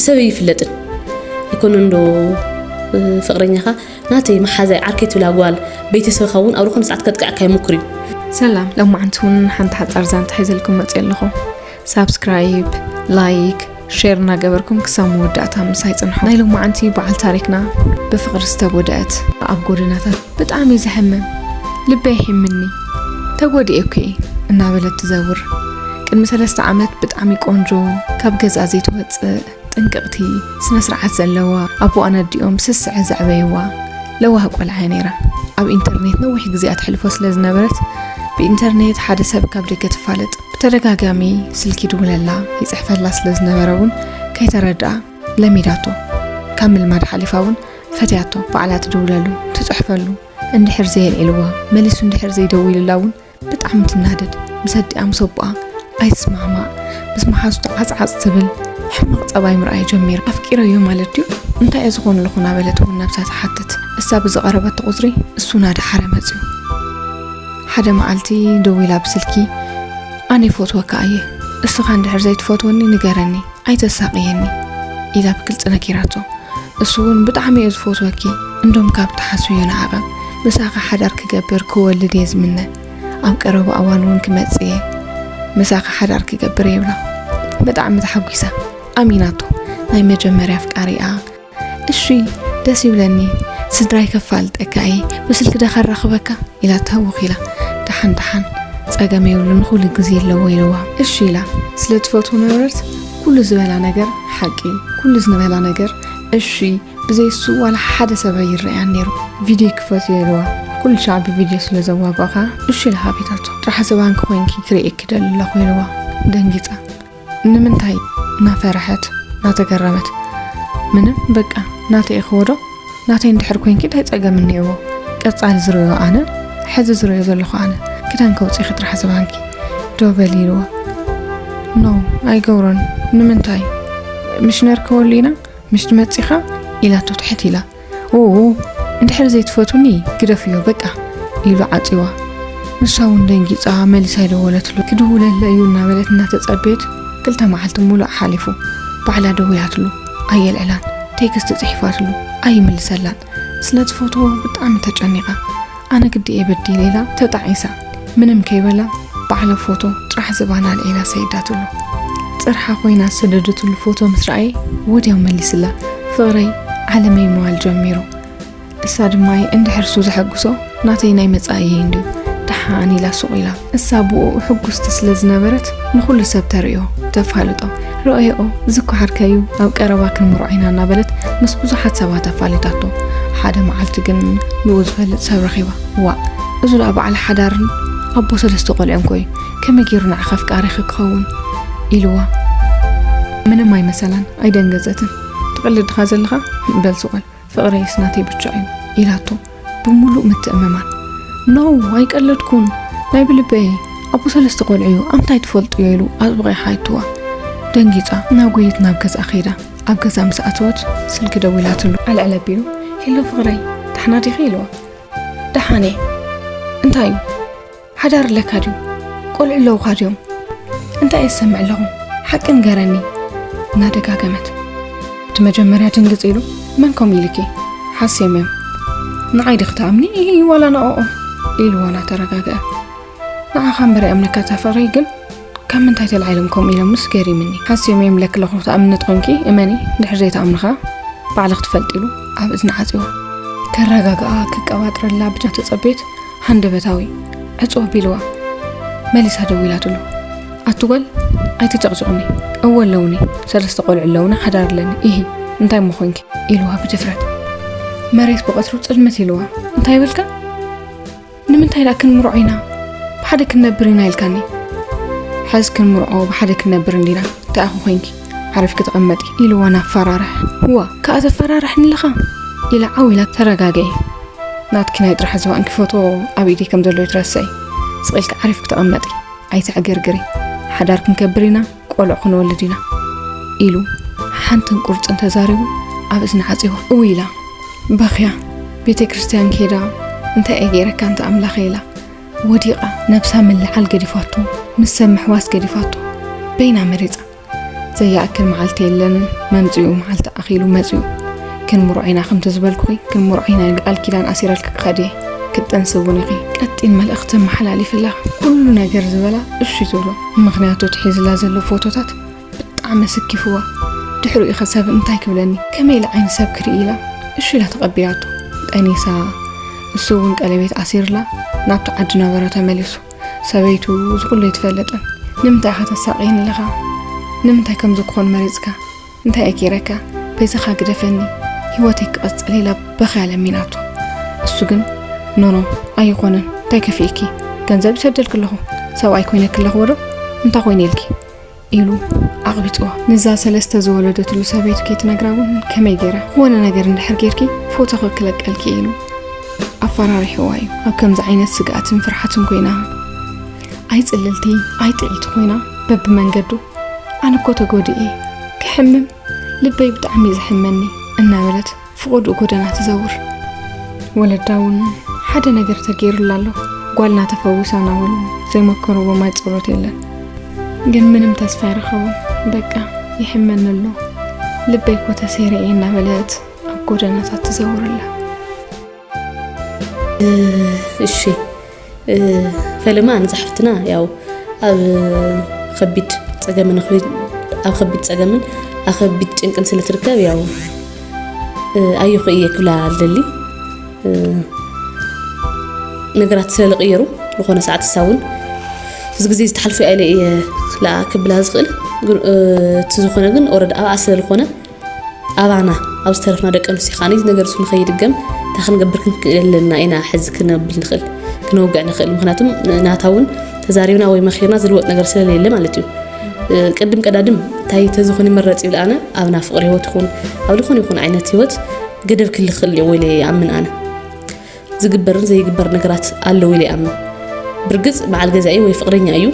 ሰብ ይፍለጥን ኣይኮነ እንዶ ፍቕረኛኻ ናተይ መሓዛይ ዓርከይ ትብላ ጓል ቤተሰብኻ እውን ኣብ ዝኾነ ሰዓት ከጥቅዐካ ይምክር እዩ። ሰላም፣ ሎማዓንቲ እውን ሓንቲ ሓፃር ዛንታ ሒዘልኩም መፅእ ኣለኹ። ሳብስክራይብ፣ ላይክ፣ ሼር እናገበርኩም ክሳብ መወዳእታ ምሳይ ፅንሑ። ናይ ሎማዓንቲ በዓል ታሪክና ብፍቕሪ ዝተጎድአት ኣብ ጎደናታት ብጣዕሚ ዘሕምም ልበይ ሒምኒ ተጎዲኤ እኮ እየ እናበለት ትዘውር። ቅድሚ ሰለስተ ዓመት ብጣዕሚ ቆንጆ ካብ ገዛ ዘይትወፅእ ጥንቅቕቲ ስነ ስርዓት ዘለዋ ኣቦኣን ኣዲኦም ስስዐ ዘዕበይዋ ለዋህ ቆልዓ እያ ነይራ። ኣብ ኢንተርኔት ነዊሕ ግዜ ኣትሕልፎ ስለ ዝነበረት ብኢንተርኔት ሓደ ሰብ ካብ ደገ ትፋለጥ። ብተደጋጋሚ ስልኪ ይድውለላ ይፅሕፈላ ስለ ዝነበረ እውን ከይተረድኣ ለሚዳቶ። ካብ ምልማድ ሓሊፋ እውን ፈትያቶ። ባዕላ ትድውለሉ ትፅሕፈሉ እንድሕር ዘየልዒልዋ መሊሱ እንድሕር ዘይደዊልላ እውን ብጣዕሚ ትናደድ። ምስ ኣዲኣ ምስ ኣቦኣ ኣይትስማዕማዕ፣ ምስ መሓዙታ ዓፅዓፅ ትብል፣ ሕማቕ ፀባይ ምርኣይ ጀሚራ። ኣፍቂረዮ ማለት ድዩ? እንታይ እየ ዝኾነልኹ? እናበለት እውን ነብሳ ትሓትት። እሳ ብዝቐረበቶ ቁፅሪ እሱ ናደሓረ መፅዩ። ሓደ መዓልቲ ደዊላ ብስልኪ ኣነ ይፈትወካ እየ፣ እስኻ እንድሕር ዘይትፈትወኒ ንገረኒ፣ ኣይተሳቕየኒ ኢላ ብግልፂ ነጊራቶ። እሱ እውን ብጣዕሚ እየ ዝፈትወኪ፣ እንዶም ካብ ትሓስብዮ ንዓቐብ፣ ምሳኺ ሓዳር ክገብር ክወልድ እየ ዝምነ፣ ኣብ ቀረባ እዋን እውን ክመፅእ እየ፣ ምሳኺ ሓዳር ክገብር እየ ይብላ። ብጣዕሚ ተሓጒሳ ኣሚናቶ። ናይ መጀመርያ ኣፍቃሪኣ እሺ ደስ ይብለኒ፣ ስድራይ ከፋልጠካ እየ፣ ብስልኪ ዶ ከራኽበካ ኢላታ ህውኽ ኢላ። ደሓን ደሓን ጸገም የብሉን፣ ንኹሉ ግዜ ኣለዎ ኢልዋ። እሺ ኢላ ስለ ትፈትዎ ነበረት ኩሉ ዝበላ ነገር ሓቂ፣ ኩሉ ዝበላ ነገር እሺ፣ ብዘይ እሱ ዋላ ሓደ ሰብ ኣይረኣያን ነይሩ። ቪድዮ ክፈትዮ ኢልዋ። ኩሉ ሻዕ ብቪድዮ ስለ ዘዋግኦ ከኣ እሺ ኢላ ሃቢታቶ። ጥራሕ ዝባንኪ ኮይንኪ ክርእየኪ ደሊ ኣለኹ ኢልዋ። ደንጊጻ። ንምንታይ እናፈረሐት እናተገረመት ምንም በቃ ናተይ እየ ክወዶ ናተይ እንድሕር ኮይንኪ እንታይ ጸገም እኒኦዎ ቀጻሊ ዝርእዮ ኣነ ሕዚ ዝርእዮ ዘለኹ ኣነ ክዳን ከውፅኢኺ ጥራሕ ዝባንኪ ዶ በሊ ኢልዋ no ኣይገብሮን ንምንታይ ምሽ ነርከበሉ ኢና ምሽ ትመፂኻ ኢላቶ ትሕት ኢላ ኡ እንድሕር ዘይትፈቱኒ ግደፍዮ በቃ ኢሉ ዓፂዋ። ንሳ እውን ደንጊፃ መሊሳ ኣይደወለትሉ። ክድውለለ እዩ እናበለት እናተፀበየት ክልተ መዓልቲ ሙሉእ ሓሊፉ። ባዕላ ደዊላትሉ ኣየልዕላን፣ ቴክስት ፅሒፋትሉ ኣይምልሰላን። ስለ ትፈትዎ ብጣዕሚ ተጨኒቓ ኣነ ግዲ እየ በዲለ ኢላ ተጣዒሳ ምንም ከይበላ ባዕላ ፎቶ ጥራሕ ዝባና ኣልዒላ ሰይዳትሉ። ፅርሓ ኮይና ዝሰደደትሉ ፎቶ ምስ ረኣየ ወዲያው መሊስላ ፍቕረይ ዓለመይ ምባል ጀሚሩ። እሳ ድማ እንድሕር እሱ ዘሐጉሶ ናተይ ናይ መጻኢየይ እንድዩ ደሓን ኢላ ሱቕ ኢላ። እሳ ብእኡ ሕጉስቲ ስለ ዝነበረት ንኹሉ ሰብ ተርእዮ፣ ተፋልጦ። ረኣየኦ፣ እዚ እኮ ዓርከይ እዩ፣ ኣብ ቀረባ ክንምርዖ ኢና እናበለት ምስ ብዙሓት ሰባት ኣፋሊጣቶ። ሓደ መዓልቲ ግን ንኡ ዝፈልጥ ሰብ ረኺባ። ዋእ፣ እዚ ደኣ በዓል ሓዳርን ኣቦ ሰለስተ ቆልዑን እኮ እዩ፣ ከመይ ገይሩ ንዓኺ ኣፍቃሪኺ ክኸውን? ኢልዋ። ምንም ኣይመሰላን፣ ኣይደንገጸትን። ትቕልድ ዲኻ ዘለኻ? በል ስቕ በል። ፍቕረይስ ናተይ ብቻ እዩ ኢላቶ ብምሉእ ምትእምማን። ኖው ኣይቀለድኩን ናይ ብልበይ ኣቦ ሰለስተ ቆልዑ እዩ ኣምታይ ትፈልጥዮ ኢሉ ኣጥብቐ ሓይትዋ። ደንጊፃ እናጎየት ናብ ገዝኣ ከይዳ ኣብ ገዛ ምስ ኣተወት ስልኪ ደዊላትሉ። ኣልዕል ኣቢሉ ሄሎ ፍቕረይ ዳሕና ዲኺ ኢልዋ። ደሓን እየ እንታይ እዩ ሓዳር ኣለካ ድዩ? ቆልዑ ኣለውኻ ድዮም? እንታይ እየ ዝሰምዕ ኣለኹ? ሓቂ ንገረኒ እናደጋገመት። እቲ መጀመርያ ድንግጽ ኢሉ መን ከምኡ ኢልኪ? ሓስዮም እዮም። ንዓይ ዲኺ ትኣምኒ ኢሂ ዋላ ንዕኦም ኢልዎ እናተረጋግአ። ንዓኻ እምበር ይኣምነካ እታ ፍቕረይ ግን ካብ ምንታይ ተላዒሎም ከምኡ ኢሎምስ ገሪምኒ። ሓስዮም እዮም ኢለኪ ኣለኹ ትኣምኒ ተኾንኪ እመኒ እንድሕር ዘይትኣምኒ ኸኣ ባዕልኺ ትፈልጢ ኢሉ ኣብ እዝና ዓጺዋ። ከረጋግኣ ክቀባጥረላ ብጃ ተጸበየት። ሃንደበታዊ ዕጹ ኣቢልዋ። መሊሳ ደዊላትሉ። ኣቲ ጓል ኣይትጨቕጭቕኒ። እወ ኣለውኒ። ሰለስተ ቆልዑ ኣለውኒ፣ ሓዳር ኣለኒ። ኢሂ እንታይ እሞ ኾንኪ? ኢልዋ ብድፍረት። መሬት ብቐትሩ ጽልምት ኢልዋ። እንታይ በልካ? ንምንታይ ደኣ ክንምርዖ ኢና? ብሓደ ክንነብር ኢና ኢልካኒ። ሕዝ ክንምርዖ ብሓደ ክንነብር እንዲና። እንታይ ኣኹ ኾንኪ? ዓሪፍኪ ተቐመጢ። ኢልዋ እናፈራርሐ። እዋ፣ ከኣ ተፈራርሕኒ ኣለኻ? ኢላ ዓው ኢላ ተረጋግዒ። ናትኪ ናይ ጥራሕ ዝባንኪ ፎቶ ኣብ ኢደይ ከም ዘሎ ይትረስዒ። ስቕ ኢልኪ ዓሪፍኪ ተቐመጢ። ኣይትዕገርግሪ። ሓዳር ክንከብር ኢና፣ ቆልዑ ክንወልድ ኢና። ኢሉ ሓንትን ቁርጽን ተዛሪቡ ኣብ እዝና ዓጺዋ። እው ኢላ በኽያ። ቤተ ክርስቲያን ከይዳ እንታይ እየ ገይረካ ኣንታ ኣምላኸይ ኢላ ወዲቓ ነብሳ ምልዓል ገዲፋቶ ምስ ሰብ ምሕዋስ ገዲፋቶ በይና መሪጻ። ዘይኣክል መዓልቲ የለን፣ መምፅኡ መዓልቲ ኣኺሉ መፅኡ። ክንምርዖ ኢና ከምቲ ዝበልኩኺ፣ ክንምርዖ ኢና ኢለ ቃል ኪዳን ኣሲረልኪ ክኸድ እየ። ክትጠንሲ እውን ኢኺ። ቀጢን መልእኽቲ መሓላሊፍላ። ኩሉ ነገር ዝበላ እሺ ትብሎ። ምኽንያቱ እቲ ሒዝላ ዘሎ ፎቶታት ብጣዕሚ ኣሰኪፍዋ። ድሕሪኡ ኸ ሰብ እንታይ ክብለኒ? ከመይ ኢለ ዓይኒ ሰብ ክርኢ ኢላ እሺ ኢላ ተቐቢላቶ። ጠኒሳ። እሱ እውን ቀለቤት ኣሲርላ ናብቲ ዓዲ ነበሮ ተመሊሱ። ሰበይቱ እዚ ኩሉ ኣይትፈልጥን። ንምንታይ ኢኻ ተሳቕየኒ ኣለኻ? ንምንታይ ከምዚ ክኾን መሪጽካ? እንታይ እየ ገይረካ? በይዛኻ ግደፈኒ፣ ህይወተይ ክቕጽል ኢላ በኽያ ለሚናቶ። እሱ ግን ኖኖ፣ ኣይኾነን፣ እንታይ ከፊእኪ? ገንዘብ ይሰደልኪ ኣለኹ፣ ሰብኣይ ኮይነኪ ኣለኹ ዶ? እንታይ ኮይነ ኢልኪ? ኢሉ ኣቕቢጽዋ። ንዛ ሰለስተ ዝወለደትሉ ሰበይቱ ከይትነግራ እውን ከመይ ገይራ? ዝኾነ ነገር እንድሕር ጌርኪ ፎቶኺ ክለቀልኪ ኢሉ ኣፈራሪሕዋ እዩ። ኣብ ከምዚ ዓይነት ስግኣትን ፍርሓትን ኮይና፣ ኣይ ጽልልቲ፣ ኣይ ጥዕይቲ ኮይና በብመንገዱ፣ ኣነ እኮ ተጎዲኤ፣ ክሕምም፣ ልበይ ብጣዕሚ እዩ ዝሕመኒ እናበለት ፍቖድኡ ጎደና ትዘውር። ወለዳ እውን ሓደ ነገር ተገይሩላ ኣሎ፣ ጓልና ተፈዊሳ እናበሉ ዘይመከርዎ ማይ ጸሎት የለን። ግን ምንም ተስፋ ኣይረኸቡን። በቃ ይሕመኒ ኣሎ፣ ልበይ እኮ ተሰይረ እየ እናበለት ኣብ ጎደናታት ትዘውር ኣላ። እሺ፣ ፈለማ ንዛ ሓፍትና ያው ኣብ ከቢድ ጸገምን ኣብ ከቢድ ጸገምን ኣብ ከቢድ ጭንቅን ስለ ትርከብ ያው ኣየኹ እየ ክብላ ልደሊ። ነገራት ስለ ዝቕየሩ ዝኾነ ሰዓት እሳ እውን እዚ ግዜ ዝተሓልፎ ኢለ እየ ክብላ ዝኽእል። እቲ ዝኾነ ግን ኦረድ ኣብኣ ስለ ዝኾነ ኣባና ኣብ ዝተረፍና ደቂ ኣንስትዮ ከዓ ነዚ ነገር እሱ ንኸይድገም እንታይ ክንገብር ክንክእል ኣለና ኢና ሕዚ ክነብል ንኽእል ክነውግዕ ንኽእል። ምክንያቱም ናታ እውን ተዛሪብና ወይ መኺርና ዝልወጥ ነገር ስለሌለ ማለት እዩ። ቅድም ቀዳድም እንታይ ተዝኾን ይመረፅ ይብል ኣነ ኣብና ፍቕሪ ህይወት ይኹን ኣብ ዝኾነ ይኹን ዓይነት ህይወት ገደብ ክልኽል እዩ ወይ ኣምን ኣነ ዝግበርን ዘይግበር ነገራት ኣለዉ ኢለ ይኣምን። ብርግፅ በዓል ገዛኢ ወይ ፍቕረኛ እዩ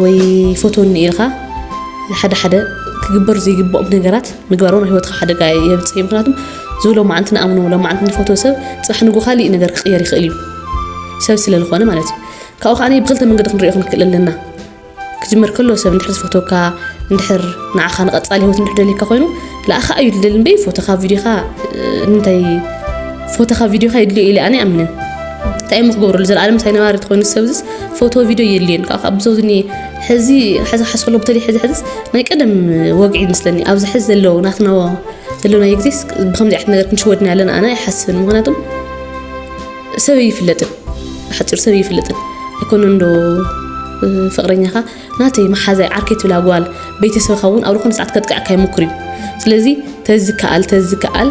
ወይ ፎቶኒ ኢልካ ሓደ ሓደ ክግበሩ ዘይግብኦም ነገራት ምግባሮም ህይወትካ ሓደጋ የብፅሕ እዩ። ምክንያቱም ዝብሎ መዓንቲ ንኣምኖ ሎ መዓንቲ ንፎቶ ሰብ ፅባሕ ንጉ ካሊእ ነገር ክቅየር ይኽእል እዩ ሰብ ስለ ዝኾነ ማለት እዩ። ካብኡ ከዓ ብክልተ መንገዲ ክንሪኦ ክንክእል ኣለና። ክጅመር ከሎ ሰብ እንድሕር ዝፈትወካ እንድሕር ንዓኻ ንቐጻሊ ህይወት እንድሕር ደልየካ ኮይኑ ለኣኻ እዩ ድደል እምበይ ፎቶኻ ቪዲዮኻ እንታይ ፎቶኻ ቪዲዮኻ የድልዮ ኢለ ኣነ ኣምንን እንታይ እሞ ክገብረሉ ዘለኣለም እንታይ ነባሪ ትኾይኑ ሰብዝስ ፎቶ ቪዲዮ የድልዮን ካብ ካብ ብዘውዝኒ ሕዚ ሕዚ ሓስሎ ብተለይ ሕዚ ሕዝስ ናይ ቀደም ወግዒ ይመስለኒ ኣብዚ ሕዚ ዘለዉ ናትና ዘለናዮ ግዜስ ብከምዚ ዓይነት ነገር ክንሽወድና ኣለና ኣነ ኣይሓስብን ምክንያቱም ሰብ ይፍለጥን ብሓፂሩ ሰብ ይፍለጥን ኣይኮነን ዶ ፍቅረኛኻ ናተይ መሓዛይ ዓርከይ ትብላ ጓል ቤተሰብካ እውን ኣብ ዝኾነ ሰዓት ከጥቅዐካ ይምክር እዩ ስለዚ ተዝከኣል ተዝከኣል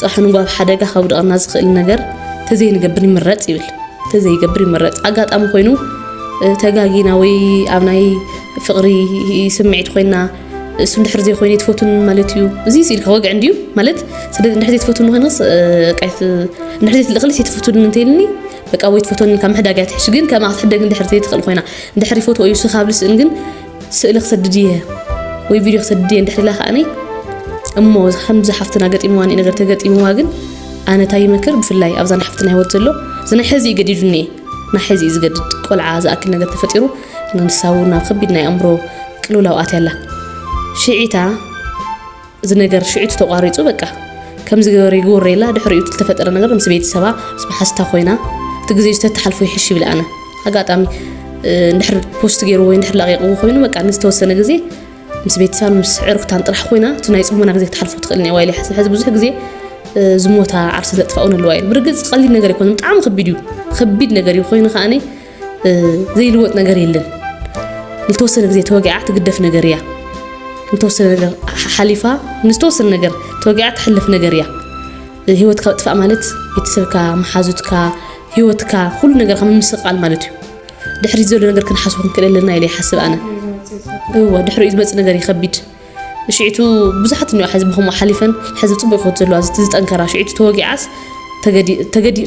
ፅባሕ ንጓ ኣብ ሓደጋ ከውድቐና ዝኽእል ነገር ተዘይንገብር ይምረፅ ይብል ተዘይገብር ይምረፅ ኣጋጣሚ ኮይኑ ተጋጊና ወይ ኣብ ናይ ፍቕሪ ስምዒት ኮይና እሱ እንድሕር ዘይኮይኑ ትፈቱን ማለት እዩ እዚ ስኢልካ ወግዕ እንድዩ ማለት ስለ እንድሕር ዘይትፈቱን ኮይንስ እንድሕር ዘይትልእክልስ ይትፈቱን እንተይልኒ በቃ ወይ ትፈቶኒ ካብ ምሕዳግ እያ ትሕሽ ግን ከማኣ ክትሕደግ እንድሕር ዘይትኽእል ኮይና እንድሕር ይፈትዎ እዩ ስኻ ብልስእን ግን ስእሊ ክሰድድ እየ ወይ ቪድዮ ክሰድድ እየ እንድሕር ኢላ ከዓኒ እሞ ከምዚ ሓፍትና ገጢምዋ ኒእ ነገር ተገጢምዋ ግን ኣነ እንታይ ይመክር ብፍላይ ኣብዛ ናይ ሓፍትና ህይወት ዘሎ እዚ ናይ ሕዚ እዩ ገዲዱኒ ናይ ሕዚ እዩ ዝገድድ ቆልዓ ዝኣክል ነገር ተፈጢሩ ንሳ እውን ናብ ከቢድ ናይ ኣእምሮ ቅልውላው ኣትያ ኣላ ሽዒታ እዚ ነገር ሽዒቱ ተቋሪፁ በቃ ከም ዝገበረ ይግበሮ የላ ድሕሪኡ ዝተፈጠረ ነገር ምስ ቤተሰባ ምስ መሓዝታ ኮይና እቲ ግዜ ዝተተሓልፎ ይሕሽ ይብል ኣነ ኣጋጣሚ እንድሕር ፖስት ገይርዎ ወይ እንድሕር ለቂቕዎ ኮይኑ በቃ ንዝተወሰነ ግዜ ምስ ቤተሰባን ምስ ዕርክታን ጥራሕ ኮይና እቲ ናይ ፅሞና ግዜ ክትሓልፎ ትኽእል እኒዋ ኢለ ይሓስብ ሕዚ ብዙሕ ግዜ ዝሞታ ዓርሲ ዘጥፋኡን ኣለዋ እየን ብርግፅ ቀሊል ነገር ኣይኮነ ብጣዕሚ ከቢድ እዩ ከቢድ ነገር እዩ ኮይኑ ከዓኒ ዘይልወጥ ነገር የለን። ንተወሰነ ግዜ ተወጊዓ ትግደፍ ነገር እያ። ንተወሰነ ነገር ሓሊፋ ንዝተወሰነ ነገር ተወጊዓ ትሕልፍ ነገር እያ። ህይወትካ ምጥፋእ ማለት ቤተሰብካ፣ መሓዙትካ፣ ህይወትካ፣ ኩሉ ነገርካ ምምስቃል ማለት እዩ። ድሕሪት ዘሎ ነገር ክንሓስቦ ክንክእል ኣለና ኢለ ይሓስብ ኣነ። እወ ድሕሪኡ ዝመፅእ ነገር ይኸቢድ። ሽዒቱ ብዙሓት እኒኦ ሕዚ ብኸምኡ ሓሊፈን ሕዚ ፅቡቅ ህይወት ዘለዋ ዝቲ ዝጠንከራ ሽዒቱ ተወጊዓስ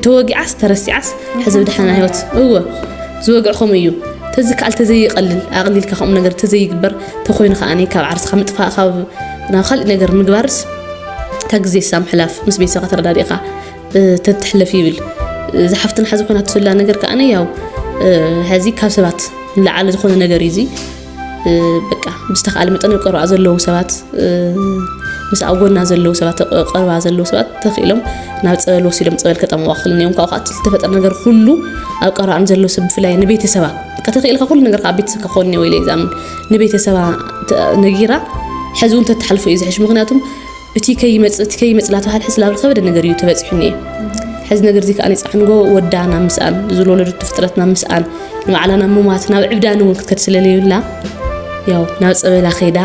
ተወጊዓስ ተረሲዓስ ሕዚ ብድሓና ህይወት እወ ዝወግዕ ከምኡ እዩ ተዝከኣል ተዘይቀልል ኣቕሊልካ ከምኡ ነገር ተዘይግበር ተኮይኑ ከዓኒ ካብ ዓርስኻ ምጥፋእ ካብ ናብ ካልእ ነገር ምግባርስ እታ ግዜ ሳም ሕላፍ ምስ ቤተሰብካ ተረዳዲእካ ተትሕለፍ ይብል ዝሓፍትን ሓዚ ኮይና ትስላ ነገር ከዓኒ ያው ሕዚ ካብ ሰባት ንላዓለ ዝኾነ ነገር እዩ እዚ በቃ ብዝተኻለ መጠን ኣብ ቀረባ ዘለዉ ሰባት፣ ምስ ኣብ ጎና ዘለዉ ሰባት፣ ቀረባ ዘለዉ ሰባት ተኽኢሎም ናብ ጸበል ወሲዶም ጸበል ከጠምዋ ክኽእሉ እዮም። ካብኡ ከዓ እቲ ዝተፈጠረ ነገር ኩሉ ኣብ ቀረባኣን ዘለዉ ሰብ፣ ብፍላይ ንቤተሰባ፣ በቃ ተኽኢልካ ኩሉ ነገር ከዓ ቤተሰብካ ክኾን እኒኦ ኢለ እየ ዝኣምን። ንቤተሰባ ተ- ነጊራ ሕዚ እውን ተተሓልፎ እዩ ዝሕሽ። ምክንያቱም እቲ ከይመጽእ እቲ ከይመጽእ እናተባህለ ሕዚ ናብ ዝኸበደ ነገር እዩ ተበጺሑ እኒአ። ሕዚ ነገር እዚ ከዓ ንጻዕንጎ ወዳ ናብ ምስኣን፣ ዝወለደቶ ፍጥረት ናብ ምስኣን፣ ንባዕላ ናብ ምማት፣ ናብ ዕብዳን እውን ክትከድ ስለለይብላ፣ ያው ናብ ጸበላ ከይዳ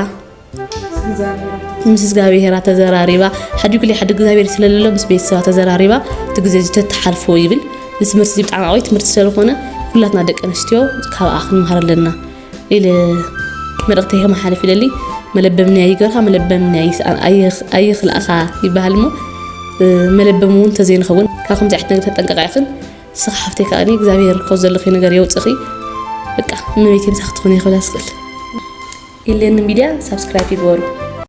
ምስ እግዚኣብሄራ ተዘራሪባ፣ ሓዲጉለይ ሓዲ እግዚኣብሄር ስለለሎ ምስ ቤተሰባ ተዘራሪባ እቲ ግዜ እዚ ተተሓልፎ ይብል። እዚ ትምህርቲ እዚ ብጣዕሚ ዓብይ ትምህርቲ ስለዝኾነ ኩላትና ደቂ ኣንስትዮ ካብኣ ክንመሃር ኣለና ኢለ መልእኽተይ ከመሓልፍ ይደሊ። መለበምኒ ኣይግበርካ፣ መለበምኒ ኣይስኣን፣ ኣይኽ- ኣይኽልኣኻ ይበሃል እሞ፣ እ፣ መለበም እውን ተዘይንኸውን ካብ ከምዚ ዓይነት ነገር ተጠንቀቓ ኢኽን። ንስኻ ሓፍተይ ከኣ እግዚኣብሔር ካብ ዘለኺ ነገር የውፅኺ። በቃ እመቤቴ ምሳኺ ትኹን ይኽብላ ስኽእል ኢለን ሚድያ ሳብስክራይብ ይግበሩ።